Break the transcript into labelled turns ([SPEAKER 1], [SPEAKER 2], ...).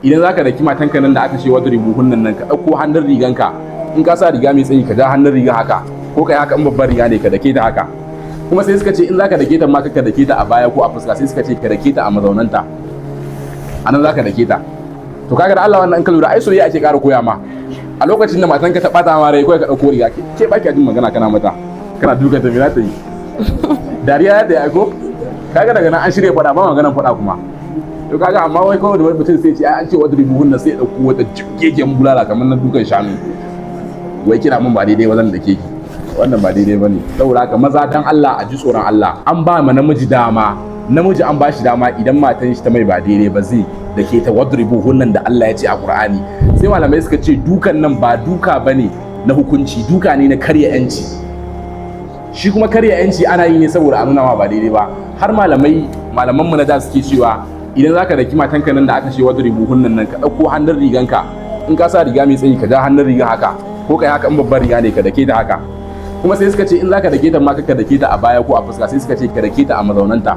[SPEAKER 1] Idan zaka daki matanka nan da aka ce wadribuhunnan nan, ka ɗauko hannun riganka. In ka sa riga mai tsayi, ka ja hannun rigan haka, ko kai haka, in babbar riga ne, ka dake ta haka. Kuma sai suka ce in zaka dake ta ma, ka dake ta a baya ko a fuska. Sai suka ce ka dake ta a mazaunanta, anan zaka dake ta. To kaga da Allah, wannan in ka lura, ai soyayya ake ƙara koya ma. A lokacin da matanka ta bata ma rai, kawai ka ɗauko riga, ke baki jin magana, kana mata, kana duka ta, me za ta yi? Dariya ta yi ko? Kaga daga nan an shirya faɗa, ba maganan faɗa kuma. To kaga, amma wai kawai da wani mutum sai ce ai an ce wadribuhunna, sai ya ɗauko wata jibgegen bulala kamar na dukan shanu, wai kina mun ba daidai ba, zan dake ki. Wannan ba daidai bane. Saboda haka maza, dan Allah a ji tsoron Allah. An ba ma namiji dama, namiji an ba shi dama, idan matan shi ta mai ba daidai ba, zai dake ta. Wadribuhunnan da Allah ya ce a Qur'ani, sai malamai suka ce dukan nan ba duka bane na hukunci, duka ne na karya yanci. Shi kuma karya yanci ana yi ne saboda a nuna ma ba daidai ba. Har malamai, malaman mu na da suke cewa idan zaka daki matanka nan da aka ce wadribuhunnan nan, ka ɗauko hannun riganka. In ka sa riga mai tsayi, ka ja hannun rigan haka, ko kai haka, in babbar riga ne, ka dake ta haka. Kuma sai suka ce in zaka dake ta ma, ka dake ta a baya ko a fuska. Sai suka ce ka dake ta a mazaunanta.